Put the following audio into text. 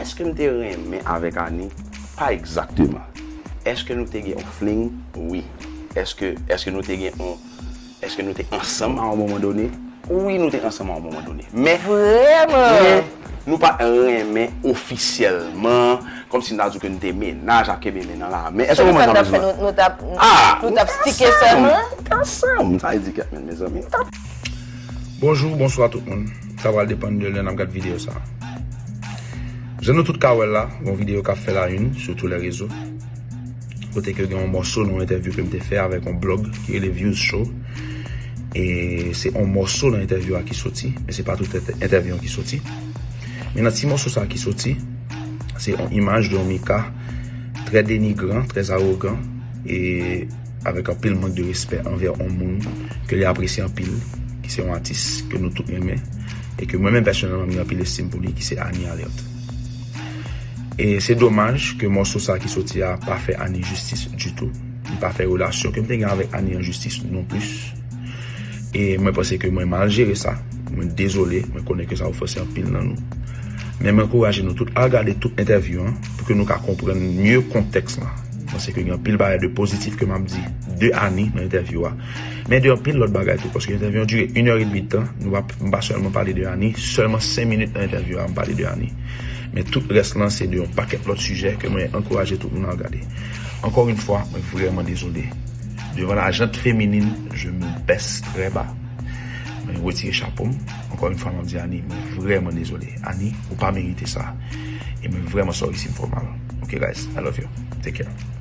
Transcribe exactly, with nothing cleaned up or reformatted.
Èske m te renmen avèk Annie? Pa egzakteman. Èske nou te gen yon fling? Wi. Èske, èske nou te gen yon, èske nou te ansanm a yon moman done? Wi, nou te ansanm a yon moman done. Men, Vrèman? men nou pa renmen ofisyèlman, kòmsi n ta di w ke nou te mennaj ap kenbe men nan lamen. Èske Se w pou sa konprann n t ap sa fè, m nou, nou t ap, Ah, nou t ap stike sèlman? Ansanm, sa e di kèt men, mezanmi. Bonjou, bonswa tout moun. Sa pral depann de lè n ap gad videyo sa. Jan nou tout ka wè l la, gon videyo k ap fè la youn sou tou lè rezo. Kote ke gen yon mòso nan yon entèvyou ke m te fè avèk yon blòg ki rele Views Show. E se yon mòso nan entèvyou a ki soti, men se pa tout ent- entèvyou an ki soti. Men nan ti mòso sa ki soti, se yon imaj de yon Mika trè denigran, trè awogan, e avèk anpil mank de respè anvè yon moun ke li apresye anpil, ki se yon atis ke nou tout renmen, e ke mwen menm pèsonèlman m gen anpil estim pou li, ki se Annie Alerte. E se domaj ke mòso sa ki soti a pa fè Annie jistis ditou. Li pa fè relasyon ke m te gen avèk Annie an jistis non plis. E mwen panse ke mwen mal jere sa. Mwen dezole, mwen konnen ke sa ofanse anpil nan nou. Men mwen ankouraje nou tout al gade tout entèvyou an pou ke nou ka konprann mye kontèks lan. Mwen panse ke gen anpil bagay de pozitif ke m ap di de Annie nan entèvyou a. Men de anpil lòt bagay tou, paske entèvyou an dire inè edmi tan, nou pa, m pa sèlman pale de Annie, sèlman senk minit nan entèvyou a, m pale de Annie. Men tout rès lan, se de yon pakèt lòt sijè ke mwen ankouraje tout moun al gade. Encore une fois, mwen vrèman dezole. Devant la gente féminine, je me baisse très bas. Mwen retire chapo m. Encore une fois, mwen di Annie, mwen vrèman dezole. Annie, ou pa merite sa. E mwen vrèman sorry si m fè w mal. Ok, guys, I love you. Take care.